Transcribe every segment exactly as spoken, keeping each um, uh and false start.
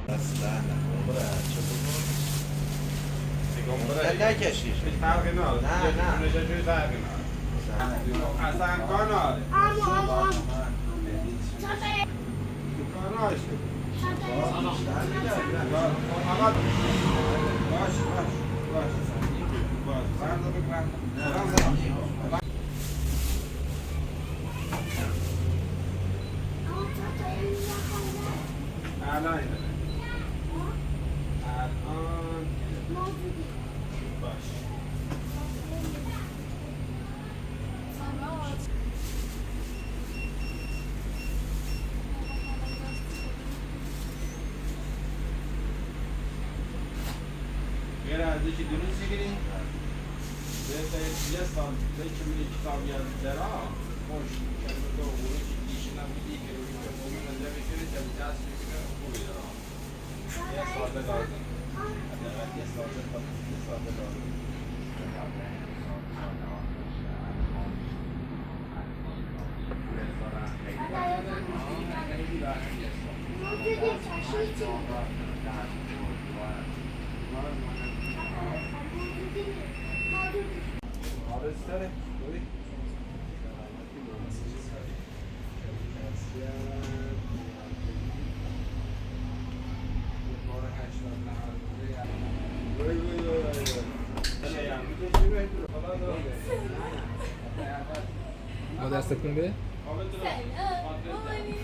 اصلاً، نه، عمره، چه بودو؟ دیگه عمره. نه، نه، کشیش. هیچ فرقی نه‌داره. نه، نه. دیگه فرقی نه‌داره. نه. اصلاً کار نه‌داره. آمین، آمین، آمین. کار نه‌داره. آمین. باش، باش، باش. باش، باش. الان اینه. الان اینه. باش. یه لحظه که درست می‌گیری. به، به، یه سال، به که می‌ری کتاب یاد داره، خوش، که تو اونو که دیشی نبودی، که روی که اونو نده بکنی، تا دست بگیره، خوبی داره. یه سال به داره. یه سال به، یه سال به داره. با دستتون به. سلام، مامانی.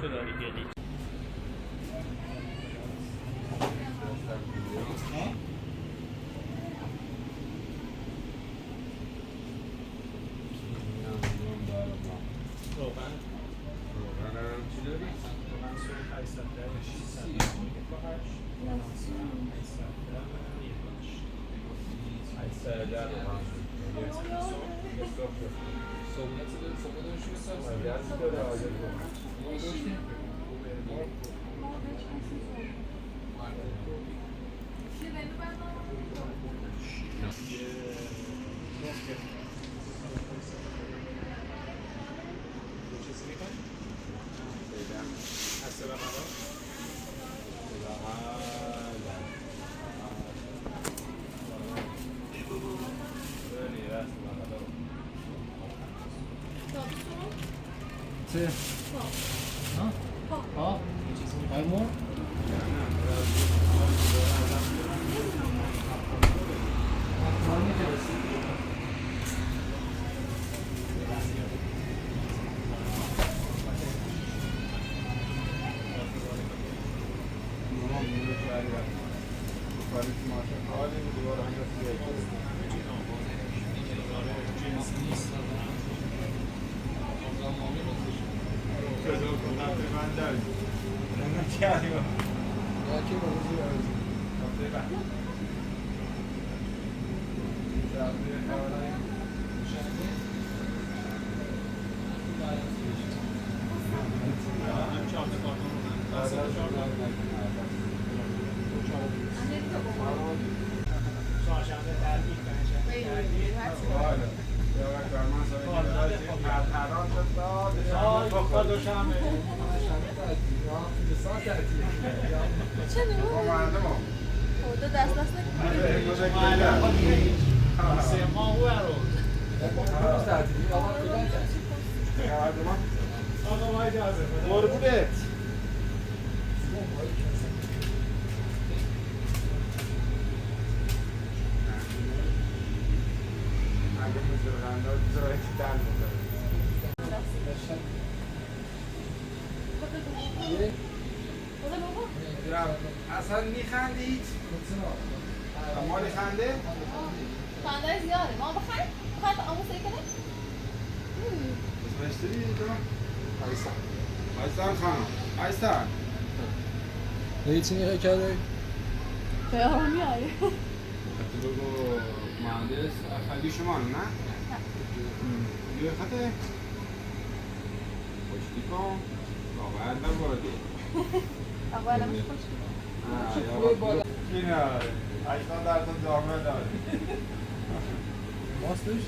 خوشگل. روغن. روغنم. چی داری؟ روغن سرخ هشتصد گرم، ششصد گرم. هشتصد گرم. هشتصد گرم روغن. سوپ، سوپ، سوپ. آره، گرم داره، آره. Huh? Huh? Five more? چرا؟ خب، دو دست دست نکن. قربونت. یا، اصلاً می‌خندی هیچ؟ اما خنده؟ خنده زیاده. ما بخیر؟ بخیر، آموزه کنه؟ اسمش چی تو؟ آیسان. آیسان خانم. آیسان. هیچ نگاه کرده؟ پیغامی آیه. خطی بگو مهندس، خطی شما نه؟ نه. یه خطی؟ خوشتی کن. واقعاً نبردی. آقا، الان خوش بود. آه، یا خوبه بالا. کی نه؟ هشتاد درصد جامعه داره. ماست نمیشه؟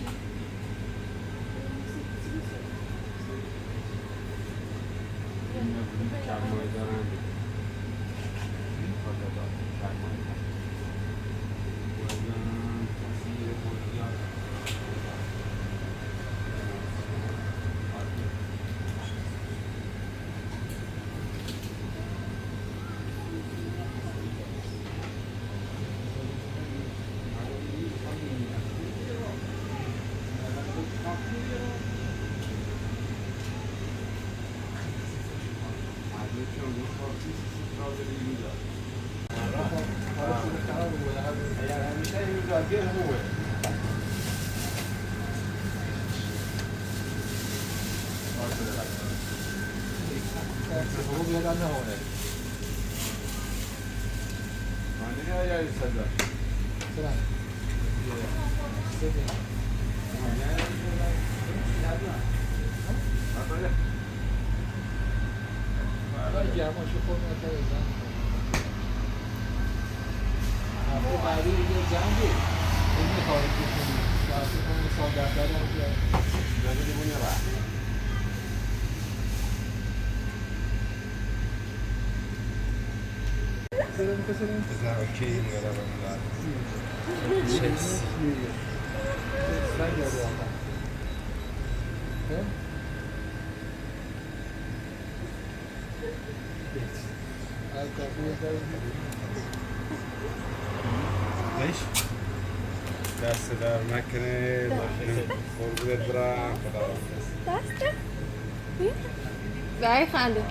هفته بعدی دیگه جنگی. این می‌خواد بکنی. تحصیل کنی، سال دفتر رو بیاری. بذار اوکی، یارا بذار. چکس. دست درد نکنه، قربونت برم، خدا حافظ. دست؟ زای خنده.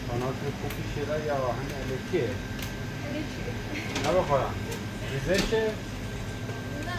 قنات خوب شده یا آهن الکیه؟ نه بخورم. ریزشه؟ نه.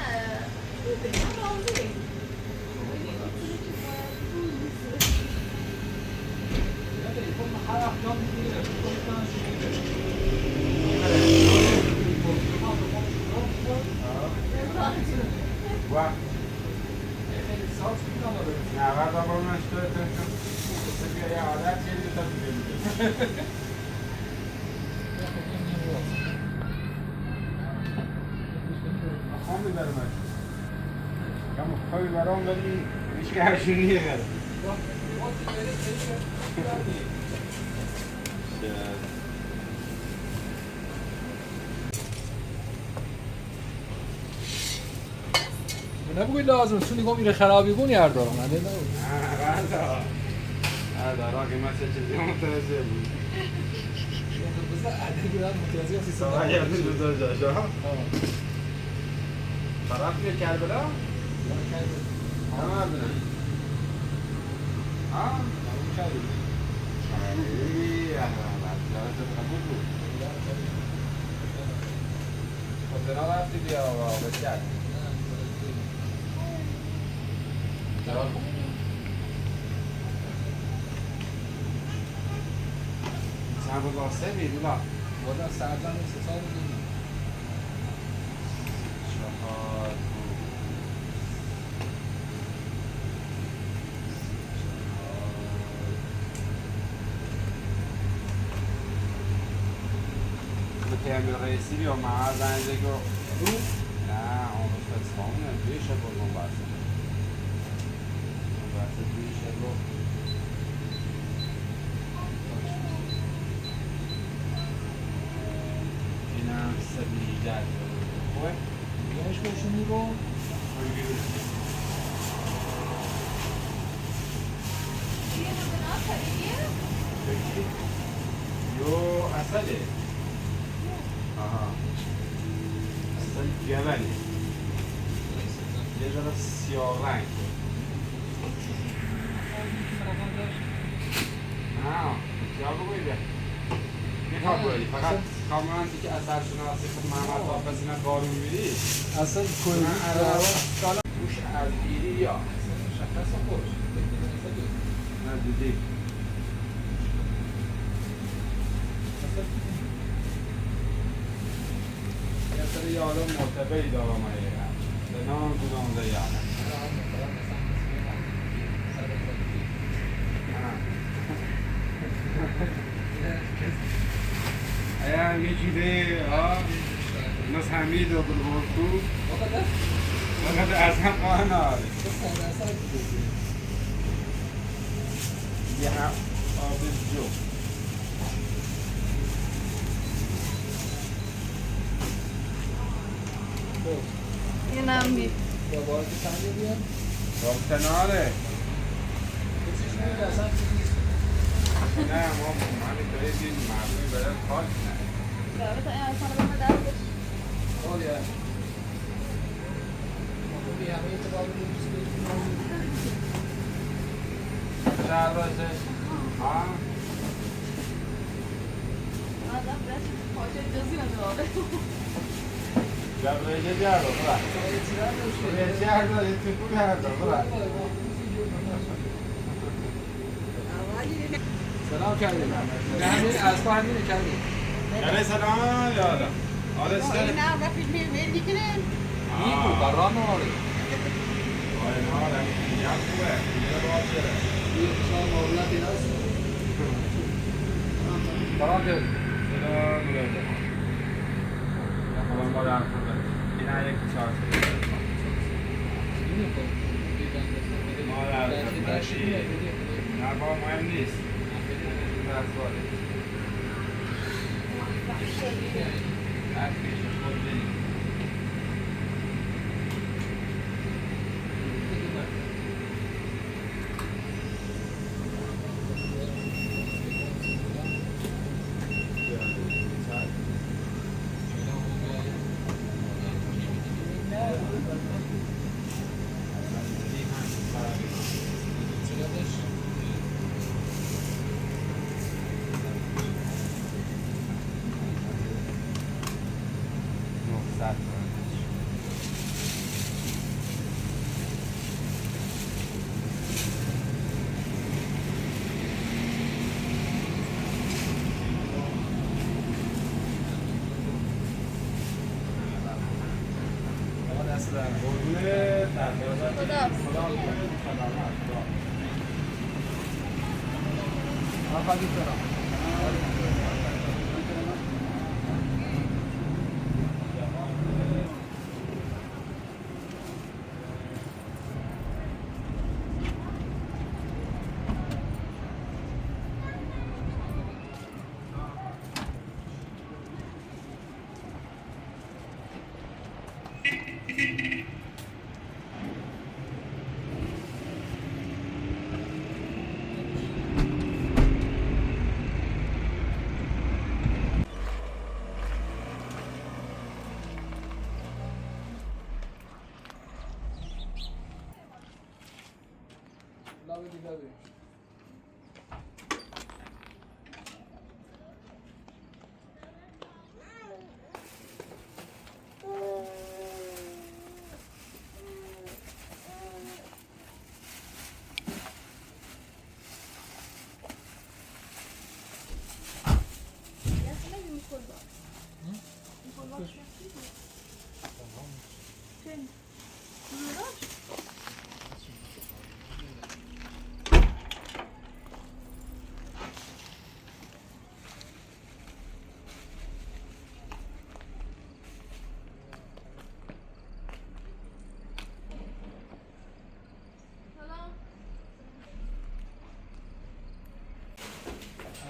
اما خیلی برام، ولی هیچ کسی نمی‌خره. نبوگوی لازیم، چون نگاه می‌ره خرابی بونی هر دارم، نه، نه. ها، بله. ها، دارم که من چه چیزی متوجه بودم. بزن، عددی بودم، متوجه هستی، سلام علیکم. ها. طرف می‌ره کربلا؟ نه، کربلا. نه مردونه؟ ها؟ نه، کربلا. کربلا، احمد. جلسه قبول بود. خب، جناب رفتی بیا و بسیار. چرا؟ چند روز آسه بیدی لا؟ والا سردن سه سال دیگه. چهار روز. متهم رئیسی بیا، من زنگ زدم. نه، اون روز فستیوال نه، دو شب بود اون بحث. اون بحث دو شب بود. اینم سبیل در. خوبه؟ یعنی شما شما رو یو، عسله. آها. عسل گولی. یه ذره سیاه رنگ. ها، سیاه بگویده. می‌خوام بگویی، فقط کاملا دیگه اثرشناسی، خب، محمد حافظ اینا قارون بیری. اصلا کویلی، اونا عرب، روش از بیری یا. مشخص خوش. نه، دیدی. یه سری یاران معتبری دارم ایه. به نام گودانده یاران. ها. اگر یکی ده، ها، مثل حمید و بلغور تو، فقط از هم آن آره. یه هم آبی جو. اینم بیر. بابا، بیر سانیه بیر. بابا، سن آره. نه، ما، من داری بیر مردم برای کار کنه. داره تا این آیفون رو به من دست بده. اول یا. شهر باشه. ها؟ جبرئیل گلدی، بورا. بورا گلدی، تو بورا. سلام کردیم. به همین اسبا همینه کردیم. گله سلام، یا الله. حالت چطوره؟ اینا آقا فیلمی میل می‌کنن. نیکو، برام آره. آره، نه، آره، می‌گم خوبه. می‌گه باشه. یه سلام، ماهیت اینا است. سلام کردیم. سلام، گله. سلام، با درد خوبه. اینا یک چهار. ما درد خوبه. نه، با مهم نیست. خدا حافظ. سلام.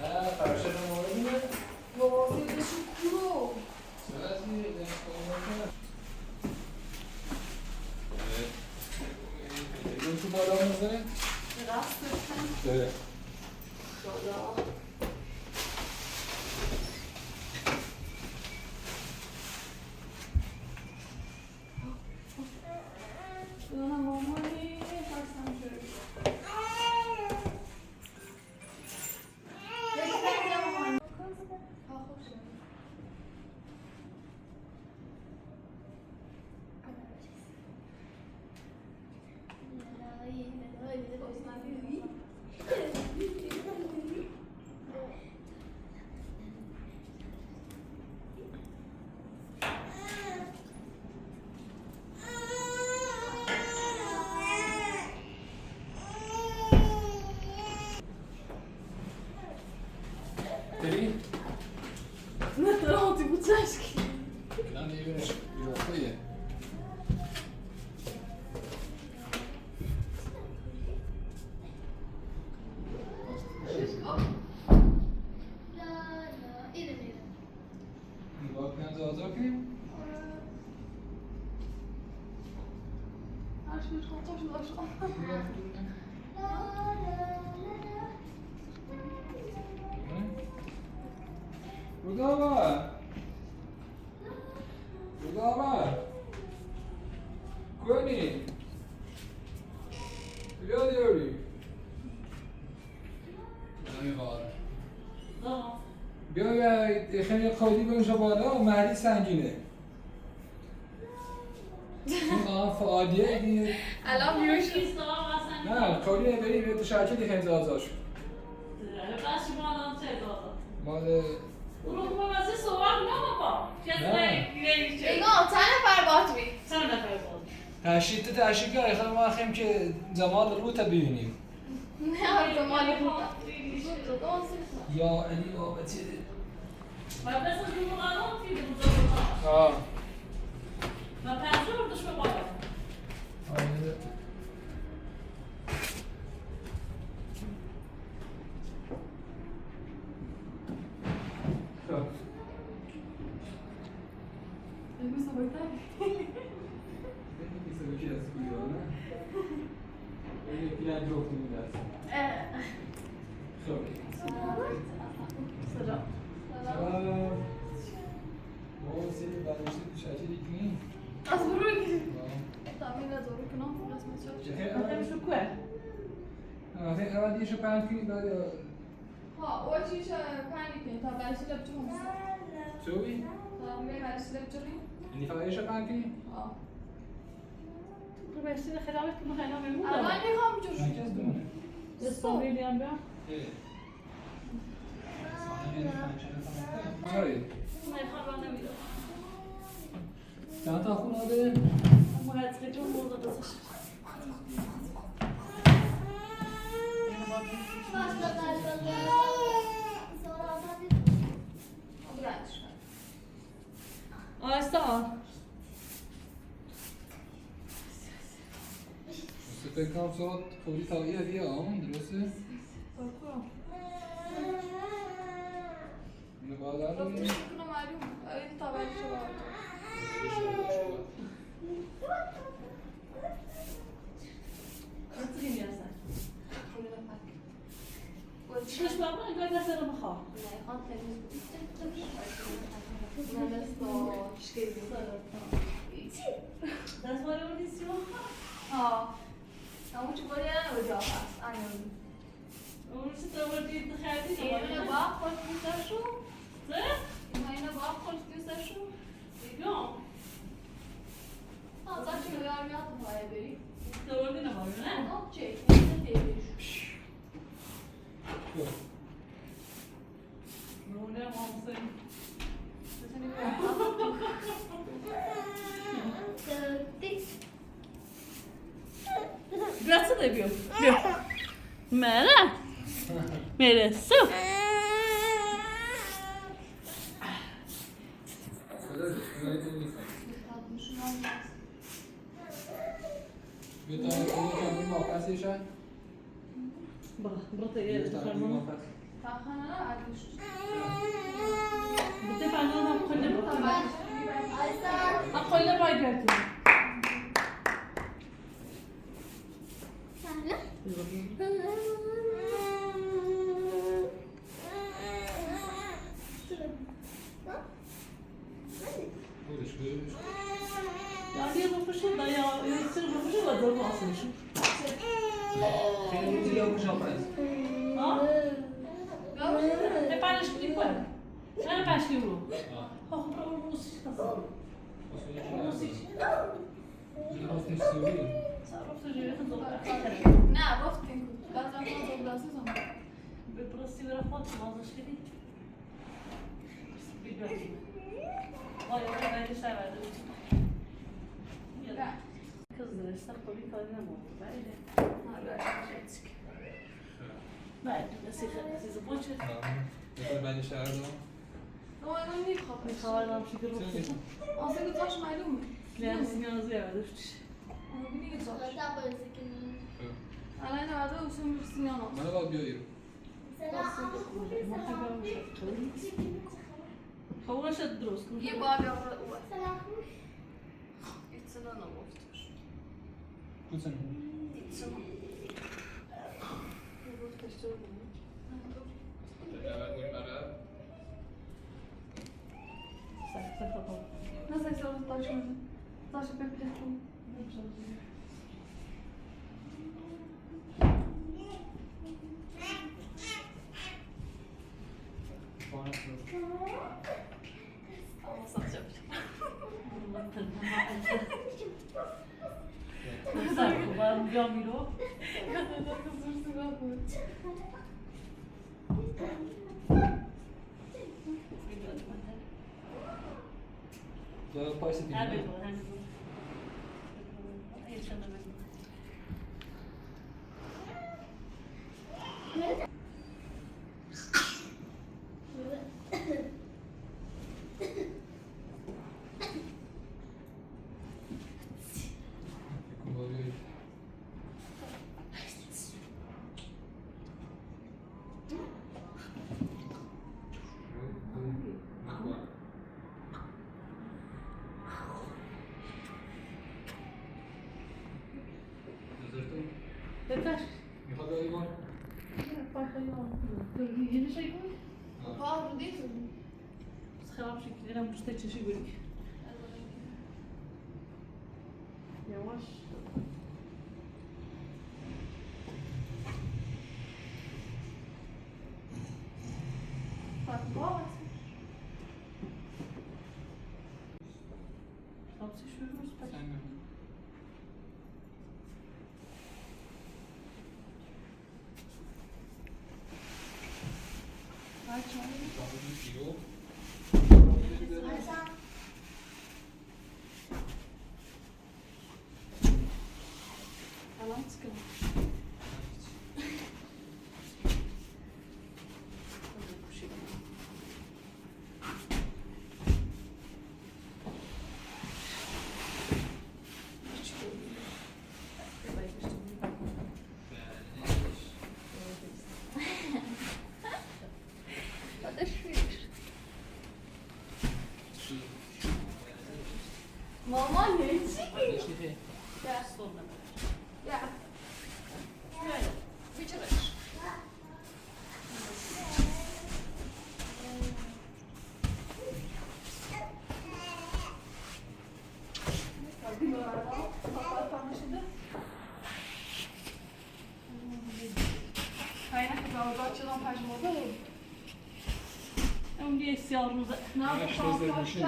هه، فرشه شما ببینه. بابا، صداش کورو. چرا چی؟ اه، اه، تو بالا می‌ذاره؟ راست. اه. بالا. داری؟ نه، دارم آتی بو چشکی. نه، نه، یه یوروقلایه. نگاه کن، زازا کن. هر شئی چوخ چاشیلار شو آن. بورادا وار. بورادا وار. کنی. بیا دئییرم. بیا، بیا، خیلی کودی بنویسه بالا، محلی سنگینه. بو آن فعالیه ائدیر. الان بیوشوز. نه، کودی بریم، یه دوشرکی دیخین زازاش. بس شما الان چه زازا؟ مال بونو بو واسه سوال نه بابا؟ نه. اینا چند نفر باید بی؟ چند نفر باید؟ هشت تا تشریف یا، خانم، آخیم که جمال رو تا ببینیم. نه، آرزو مالی بوردا. یا علی، بابا، چی؟ من مثلا بو قانون فیلم بوردا. ها. من پنجه ووردو شما بالا. آره. خب. امروز صبح تر. خیلی پیسه بکی از کوی آنه. خیلی پیله جفت می‌درسه. اه. خب. سلام. سلام. سلام. ما سری برداشته دوشرکی دیگه نیم. از برو گیریم. آه. تامین از برو کنم، قسمت شد. چه خیلی؟ آخه شو کوه. آخه اول یه شو پنج کنیم، بعد یا ها، او چیز، اه، پنج کنیم، تا برشی لب چون. چوی؟ تا می برشی لب چون. یعنی فقط یه شو پنج کنیم؟ ها. تو برشی لب خیلی وقت ما خیلی نمی‌مونه. الان می‌خوام جور. من کس دونه. اسپانیایی هم بیا. اه. آره. من خبر نمی‌دارم. چند تا خونه داره؟ مرتیکه جون بورادا دا چاشیر. آهسته آل. فکر کنم ساعت پلیس تا یه دیگه آمون، درسته؟ بابا. اینو باید الان گفتم فکر کنم معلوم. آره، این تا بعد شما. Ama çok böyle yani, öyle yapar. Aynen. Onu siz de orada yedin, xəritə. Eyvana bax, xoş göstəşim. Siz? Eyvana bax, xoş göstəşim. Yox. Ha, zaten öyle yaptım, bayağı böyle. Siz de orada ne var, ne? Tamam, çek. Ne diyorsun? Yox. Biraz da öpüyorum. Öpüyorum. Mera. Mera su. Bir tane kola kendin bakarsın işe. باخ، بورادا یئر، بیر دنه قویماق. تاخانا آدیش. بورادا بندی اولان کولله باخ. ها، کولله وار گؤردوم. Buyurun, buyurun. Ya, niye bakmışsın da ya? Seni bakmışsın da, canım asılmış. Senin yüzün yapmış yapayız. Ha? Hep aynı şey var. Sen hep aynı şey bu. Ha. Ha, bu, bu, bu, bu, bu. Nasıl yaşıyor? Nasıl yaşıyor? Nasıl yaşıyor? Sen nasıl yaşıyor? نه، گفتیم. بعضا ما زبده‌سیز اون. به پرسی برای خود تو بازش کردی. بیلمیرم. آی، آی، بلی، سر وردی. قیزلار، استخباری کاری نمالی، بلی. ها، بلی، شئی چیخ. بلی، سیزی، سیزی بو چیخ. تمام. بلی، شهر ده. آمما آدام نییه خواب؟ می‌خوابم، شکر اولسون. آسیل داش معلوم مو؟ نه، سینیانیزی یاردی، اوچ کیشی. آمما بیر نییه داش؟ هه. الان نه وار دا، اوچون بیر سینیان اولسون. منه باخ، گؤرورم. Хорошо, дружку. یه بار بیا، اورا، اورا. ایچینه نه اولدو؟ بو سن. ایچینه. یه بار تشکیل اولدو. ساق، ساق، ساق اول. نه ساق، ساق اول، داش اولدو. داش اول، بیر دقیقه. یئتر. یوخاری قویما. باشقا یوخ. گؤر، یئنی شئی قوی. ها. پاهیلی دئییل. بیز خراب شکیل، ائله بو اوسته چیشی بؤلوک. یاواش. باخ، باخ. Tamam, siz şöyle olsun. Sen de. Ay, canım. Yok. Tamam, çıkın. Mama, ne içiyorsun? Ya. Ya. Şöyle. Bir çalış. یاوروموزا. نه یاپاق؟ هه، ایشته اؤزلری بیر شئی.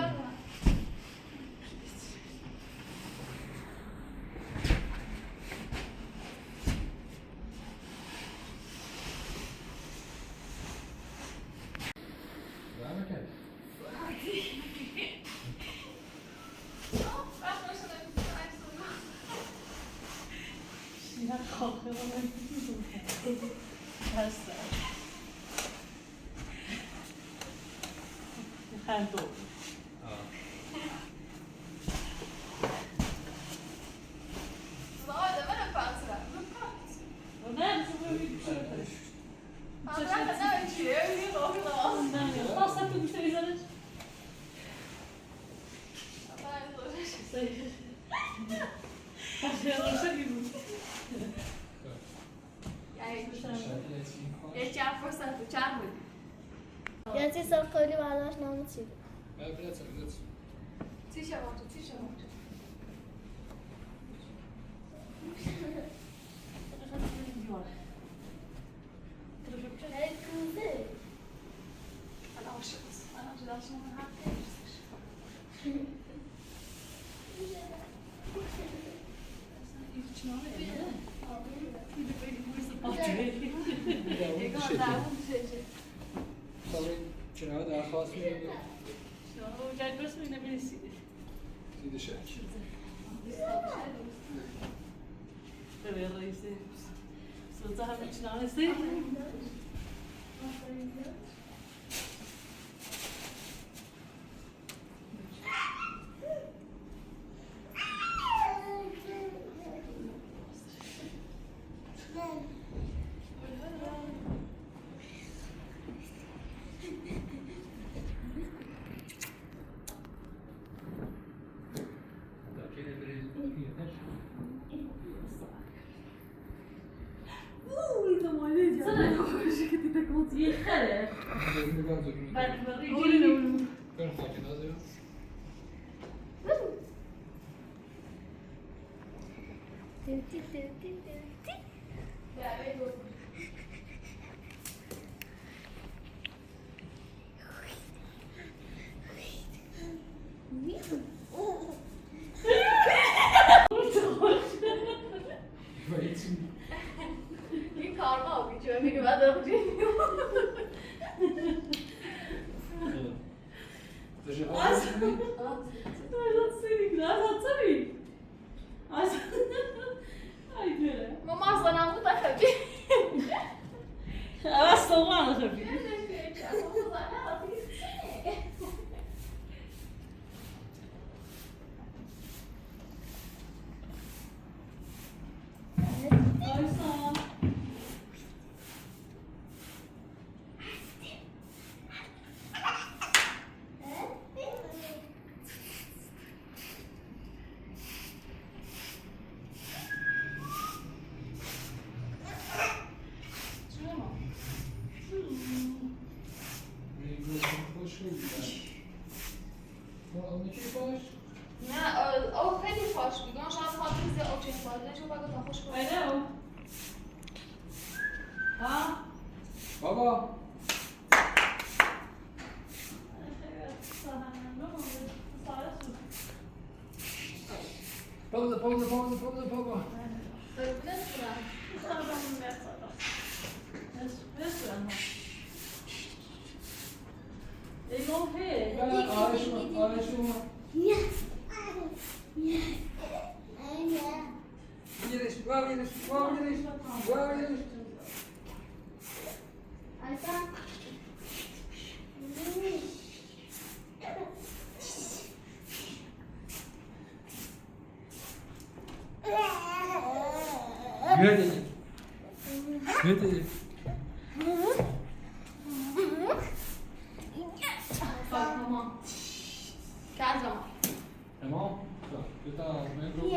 شیرین قالخیر، اونو بیلمیردیم. هسته. هه، دوغرو. ها. Vay da, ben öperim sıra. Öper misin? Öper misin? Öper misin? Öper misin? Öper misin? Öper misin? Öper misin? Öper misin? یعنی، یکم فرصت بو، چرخ بو. یعنی، سیز خیلی برداشت نامو چیدی. بلی، بیر آز، بیر آز. چی شوابچی، چی شوابچی. هی، قیزی. من عاشیق قیز. من عاشیق، عاشیق اولان حق وئریرسینیز. سن ایلک کیمه وئرمه. بیر ده بئله بویورسا باجی. یا، اونو دوشه‌جک. سن بیر کنارا دا خاص بیر یئر. یا، او گل گؤرسون، یئنه بیر ایسته‌ییر. گئدیشه. شورادا. بئله رئیسی. سوزا هم ایچینه ایسته‌ییر. این کارما بودی، چون میگه بعد آقا جنگی. آز. آز. آز. آز. آی، بئله. ماما، آسلانان بو دا خبیر. آسلانان خبیر. آی، ساغ اول. نه، او، او خیلی خوش بود. اون شاید خاطر زیاد اوکی بود. نه، چون بگو تا خوش بود. الو. ها؟ بابا. بابا، بابا، بابا، بابا، بابا. ای، آرایش اومد، آرایش اومد. ویریش، ویریش، ویریش، ویریش. گؤر دئدی. گؤر دئدی. باخ، تامام. گل جامال. تامام. گؤتور آغزینا، قوی.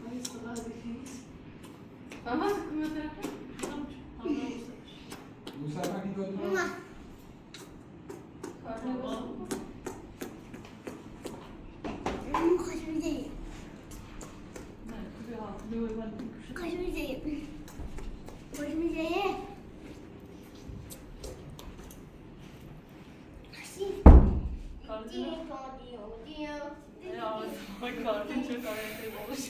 آی، سیغار بیتمیش. آها، بو طرفه. بو سفر بیر گؤتور. ماما. کارتون. مم، خوشوم گلیر. کار، چه کار، چه باش.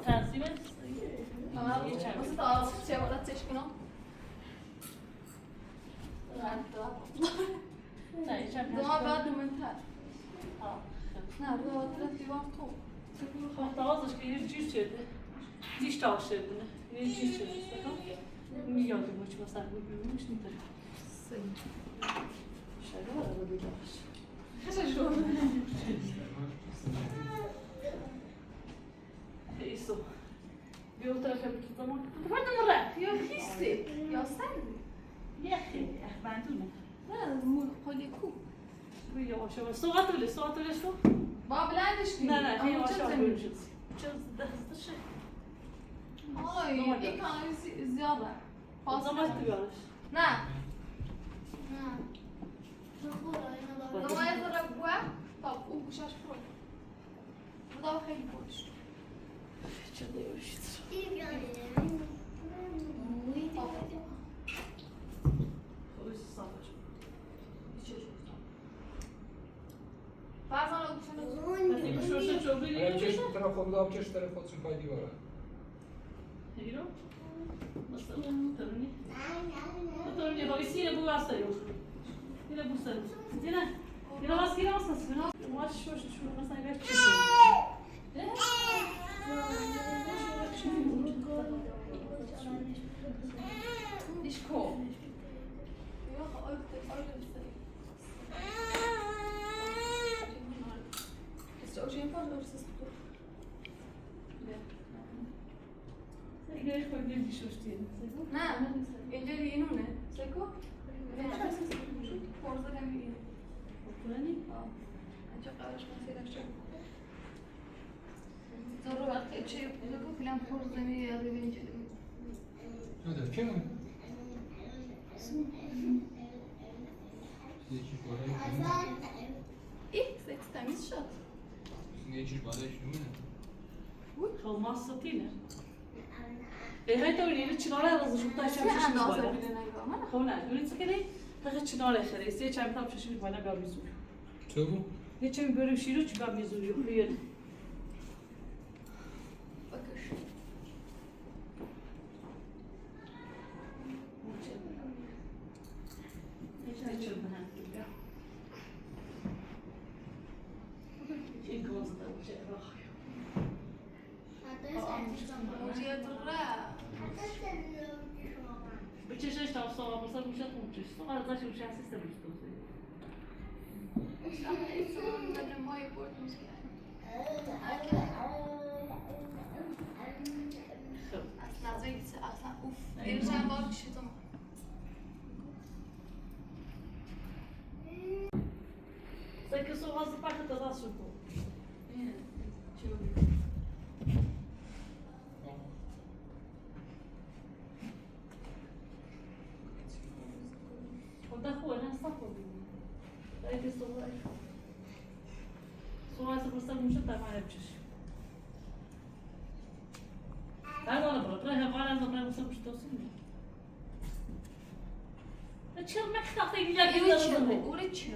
تنظیم است. تمام. یه چند. واسه تا آغزی چه وارد چشم کنم. نه، یه چند. دعا بعد من تر. آه. نه، دعا طرف دیوار تو. خب، تا آغزش که یه جیر چرده. دیش تا آغز چرده. یه جیر چرده. می‌یادیم او کی، مثلا، بو گولموش نه‌دیر؟ سن. شده وار دا بیر داغیش. خشش اولدو. ایسو. بیر او طرفه بیر توتاما. توتاما نمره. یا هیستی. یا سن. یا خیلی. من دونم. نه، مو-، خالی کو. بو یاواش یاواش. سوغات اوله، سوغات اوله سو. با بلندش کی. نه، نه، آمما یاواش یاواش بؤلوشور. چوز ده هیزلی شئی. آی، نورمال. ایک تانه زی-، زیاده. او زامان فاصله. توتاریش. نه. نه. چوخ اولار، اینا دا. باخ. زامان یازارا بو، باخ، او گوشاش بو. بو دا خیلی بوش. چوخ دا یاواش. اوی. باخ. او اوزو ساغلار. ایچی چوخ ساغلار. بعضا او گوشاش. بس بو شورشا چوخ بیلیر. آیا کش بو طرف، او دا کش طرف، او چون پای دیوارا. هیرو؟ مثلا، بو تورونی. بو تورونی، باخ، ایسته ائله بو واسطه یوخ. ائله بو سن. دئنه. ائله باس، ائله باس، باس. یاواش، یاواش، شورا، مثلا، بیر چیز. دیشکو. یوخ، او، او، او. It's okay, pardon, sister. نه. اینجا اینونه. سکو؟ نه. پرزه دمی. آه. اینجا قاراشما سیرشتر. زورو وقت چی، سکو فلان پرزه می یادی اینجا. هادا، کیم؟ یکی بارا ایکی. ایه، سکس تمیز شد. یکی بارا ایکی نمنه؟ بو؟ خب، ماست اینه. ائ، هی، تو اینه چیناره آغزی شد، تا چه شیش اندازه بارا. بیلینه گؤره؟ خب، نه، دونی چیخیر، فقط چیناره خیره. ایسته چند تا چشمی بارا بیر میزور. چی بو؟ هئچ بیر بؤلوم شیری چیخار میزور یوخ، بیر یئر. باخیش. بو چشش تاپسا، بو سن بو چشش تاپسا، بو سن بو چشش تاپسا. اصلا، اصلا، اوف. وئره‌جم، باخ، کیشی، تامام. سن کی سوغاسی پاکتا دا سوکو. او دا خو، نه ساپ اولدو. دای کی سوغا. سوغاسی بوستا موشو تامام یاپیشیر. هر زامان بورا، بورا، هر زامان بورا بوستا موشو توسون مو؟ چیخ، من کیتابدا ایللر ایللر چیخ، اورا چیخ.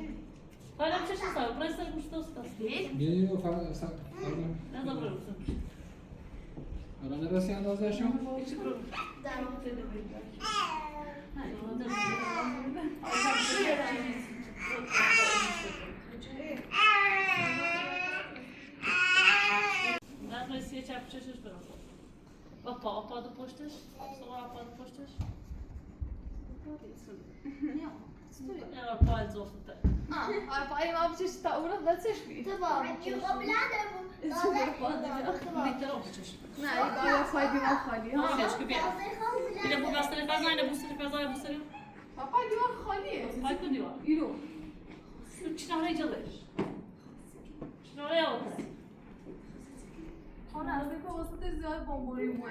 بارا بیر شئی ساغ، بورا سن موشو توسون. دئییل. یوخ، یوخ، فا-، سا-، فا-، نه زامان بورا بوستا موشو؟ آرا نفس یالنیز یاشام. باخ، آپا، آپا دا پشتش. سوغا آپا دا پشتش. نه؟ نه، آپا، آپا، آپا، چشم تا اورا دا چشمی. تامام. یوخ، او بیله‌دیر بو. تامام. بیر طرف چشم. نه، بابا، پای دیوار خالی، ها؟ نه، چشم، بیر. بیر ده بو بستری فضا، ایله بو سری فضا، بو سری. بابا، دیوار خالی. خالی دیوار. یورو. شو چینارا گلیر. چینارا یالیش. آنا، از این واسطه زیاد بمبوری بو.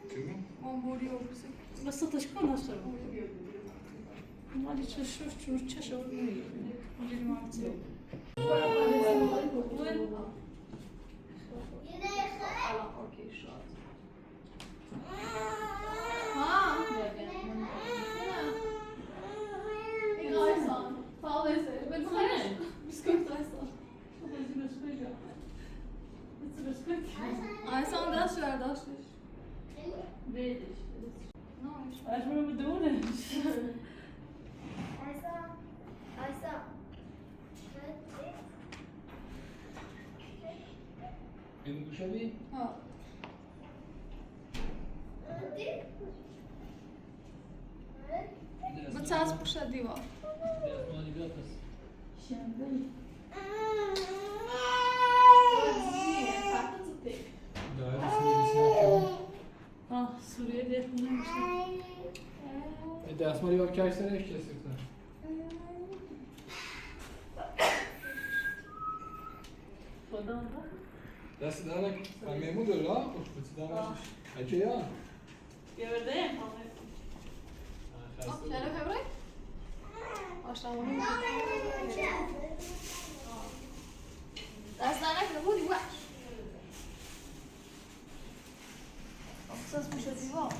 چی؟ بمبوری او بیریسی. بس تشکیل ناشتر. مالی چشور، چور چشور. بیلمم چی. آلا، اوکی، شاد. ها؟ این آیسان. دست شویه، دست شویه. نه ایش؟ مجبورم بدونم. آیسا. آیسا. این گوشه بی؟ ها. بچسب بو شئی دیوار. آه، سوریه دئییب بونون اوچون. ائ، دستمال یوخ، کسیرسن، هئچ کسیرسن. خودم ده. دست درد نکنه. من ممنون دارم ها. خوش بوتو دارم. آه. اگه یا. گؤردوم. ها، خسته. شرف ابراهیم. آشغالیم. دست درد نکنه، بودی، واش. آخ، سس بو شئی دیوار.